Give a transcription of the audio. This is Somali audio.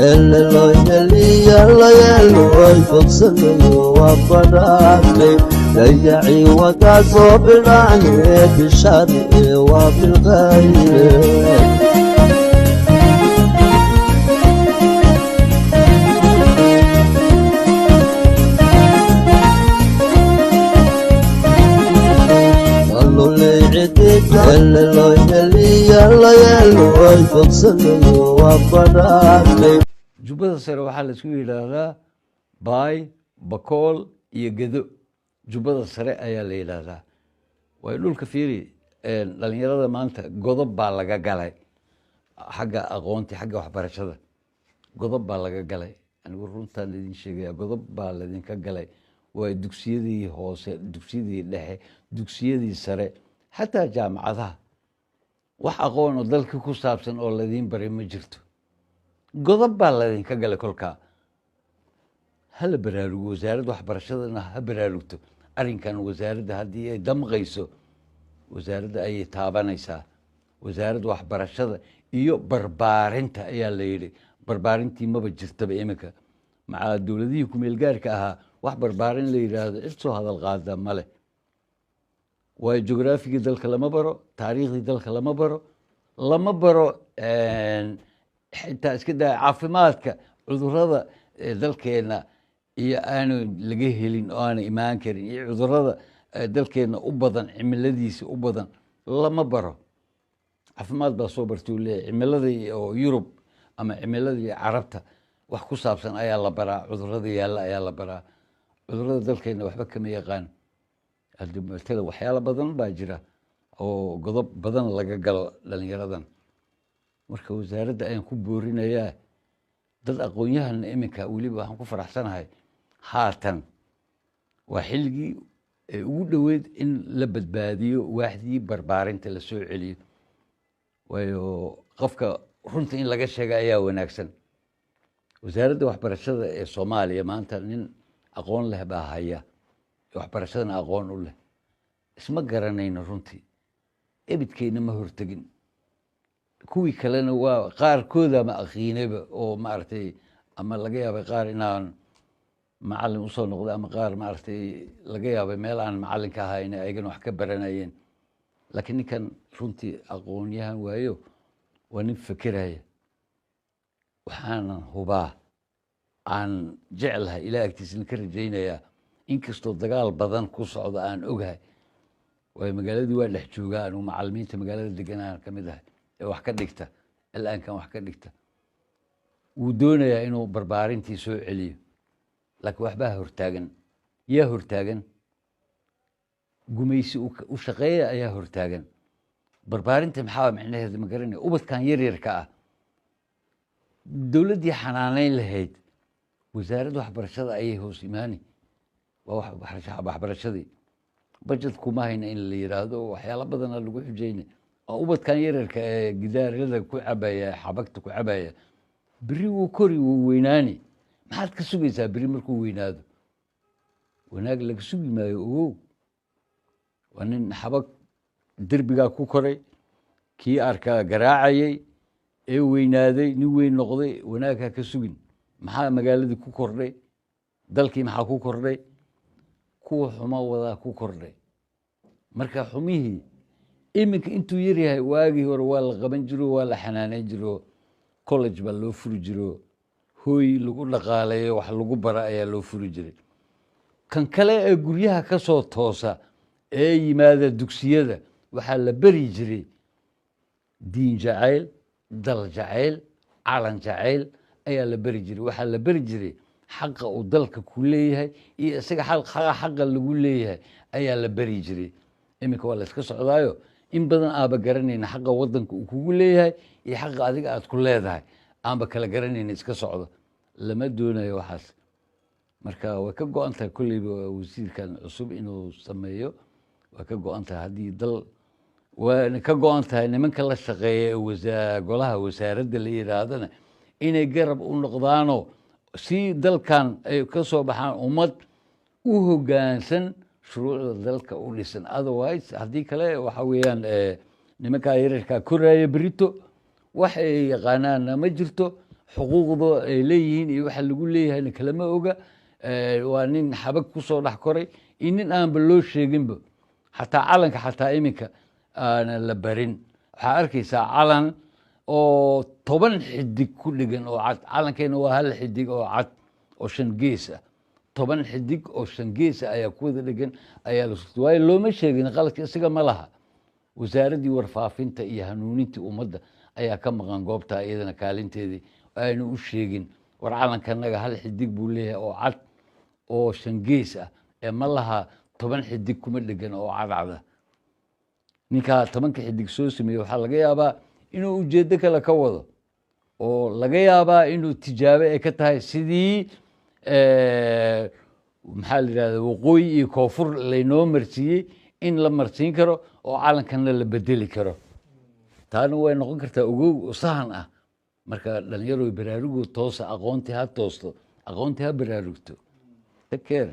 Eleloyeliyalayeloy bogsanayo waa badhaadhay dayacii wakaa soo bidhaane bishaare ee waa bilqayre. Eleloyeliyalayeloy bogsanayo waa badhaadhay. Jubbada Sare waxaa la isku yidhaahdaa Baay, Bakool iyo Gedo. Jubbada Sare ayaa la yidhaahdaa. Waayo, dhulka fiiri, dhalinyarada maanta godob baa laga galay xagga aqoonti, xagga waxbarashada godob baa laga galay. Anigu runtaan idin sheegaya, godob baa laydinka galay. Waayo, dugsiyadii hoose, dugsiyadii dhexe, dugsiyadii sare, xataa jaamacadaha, wax aqoon oo dalkii ku saabsan oo laydiin baray ma jirto. Godob baa laydinka galay. Kolkaa hala baraarugo, wasaaradda waxbarashadana ha baraarugto arrinkan. Wasaaradda haddii ay damqayso, wasaaradda ayay taabanaysaa. Wasaaradda waxbarashada iyo barbaarinta ayaa la yidhi. Barbaarintii maba jirtaba iminka. Macaa dowladihii kumeel gaarka ahaa wax barbaarin la yidhaahdo cid soo hadal qaada male. Waayo, jugraafigii dalka lama baro, taariikhdii dalka lama baro, lama baro xitaa iska daa caafimaadka. Cudurada dalkeena iyo aanu laga helin oo aanu imaan karin iyo cudurada dalkeena u badan, cimiladiisa u badan lama baro. Caafimaad baa soo bartay uu leeyahay. Cimiladii oo Yurub ama cimiladii Carabta wax ku saabsan ayaa la baraa, cudurada yaalla ayaa la baraa. Cudurada dalkeena waxba kama yaqaan. Hadda matala waxyaalo badan baa jira oo godob badan laga galo dhalinyaradan. Marka wasaaradda ayaan ku boorinayaa dad aqoon-yahanna iminka. Weliba waxaan ku faraxsanahay haatan waa xilligii ee ugu dhoweyd in la badbaadiyo waaxdii barbaarinta, la soo celiyo. Waayo, qofka runta in laga sheega ayaa wanaagsan. Wasaaradda waxbarashada ee Soomaaliya maanta nin aqoon leh baa haya, waxbarashadana aqoon u leh. Isma garanayno runtii, ebidkeyna ma hortegin. Kuwii kalena waa qaarkooda ma aqiinayba oo maaragtay, ama laga yaabay qaar inaan macalin usoo noqday, ama qaar maaragtay laga yaabay meel aan macalin ka ahay inay ayagana wax ka baranayeen. Laakiin ninkan runtii aqoon-yahan waayo, waa nin fekeraya. Waxaanan hubaa, aan jeclahay, Ilaah agtiisna ka rajaynayaa, inkastoo dagaal badan ku socdo aan ogahay. Waayo, magaaladii waa dhex joogaa anigu, macalimiinta magaalada degan aan ka mid ahay ee wax ka dhigta, ilaankan wax ka dhigta. Wuu doonayaa inuu barbaarintii soo celiyo, laakiin waxbaa hortaagan. Yaa hortaagan? Gumaysi u shaqeeya ayaa hortaagan. Barbaarinta maxaa micnaheeda ma garanaya. Ubadkan yaryarka ah dowladdii xanaaneyn lahayd, wasaaradda waxbarashada ayay hoos imaani. Waa waxbarashadii budget kuma hayna in la yiraahdo, waxyaalo badana lagu xujayna. Waa ubadkan yaryarka ee gidaarada ku cabaya, xabagta ku cabaya, beri wuu kori, wuu weynaani. Maxaad ka sugaysaa beri markuu weynaado? Wanaag laga sugi maayo. Ogow, waa nin xabag derbigaa ku koray, kii arkaa garaacayay ee weynaaday, nin weyn noqday. Wanaag ha ka sugin. Maxaa magaaladii ku kordhay? Dalkii maxaa ku kordhay? Kuwa xuma wadaa ku kordhay. Marka xumihii iminka intuu yaryahay, waagii hore waa la qaban jiro, waa la xanaaneyn jiro, college baa loo furi jiro, hooy lagu dhaqaaleeyo, wax lagu bara ayaa loo furi jiray. Kan kale ee guryaha ka soo toosa ee yimaada dugsiyada waxaa la beri jiray diin jacayl, dal jacayl, calan jacayl ayaa la beri jiray. Waxaa la beri jiray xaqa uu dalka ku leeyahay iyo isaga xaqa lagu leeyahay ayaa la beri jiray. Iminka waa la iska socdaayo, in badan aaba garanayna xaqa wadanka uu kugu leeyahay iyo xaqa adiga aad ku leedahay aanba kala garanayna, iska socdo. Lama doonayo waxaas. Marka way ka go-an tahay kolleyba wasiirkan cusub inuu sameeyo, way ka go-an tahay. Haddii dal waana ka go-an tahay, nimanka la shaqeeya ee golaha wasaaradda la yidhaahdana inay garab u noqdaanoo si dalkan ay ka soo baxaan ummad u hoggaansan shuruucda dalka u dhisan. Otherwise, haddii kale, waxa weeyaan nimankaa yararkaa koraya berito wax ay yaqaanaanna ma jirto. Xuquuqda ay leeyihiin iyo waxa lagu leeyahayna kalama oga. Waa nin xabag kusoo dhex koray iyo nin aanba loo sheeginba xataa calanka, xataa iminka aanan la barin. Waxaa arkaysaa calan oo 10 xidig ku dhegan oo cad. Calankeena waa hal xidig oo cad oo shan gees ah. 10 xidig oo shan gees ah ayaa ku wada dhegan ayaa la sugtay, waayo looma sheegin. Qaladka isaga ma laha. Wasaaraddii warfaafinta iyo hanuunintii ummadda ayaa ka maqan goobta, iyadana kaalinteedii aynu u sheegin: war, calankanaga hal xidig buu leeyahay oo cad oo shan gees ah ee ma laha 10 xidig kuma dhegan oo cadcada. Ninkaa 10-ka xidig soo sameeyey waxaa laga yaabaa inuu ujeeddo kale ka wado, oo laga yaabaa inuu tijaabo ay ka tahay sidii, maxaa la yidhahda, waqooyi iyo koonfur laynoo marsiiyey in la marsiin karo oo calankana la bedeli karo. Taana way noqon kartaa. Ogow, sahan ah. Marka dhalinyaro, baraarugu toosa, aqoontii ha toosto, aqoontii ha baraarugto. Take care.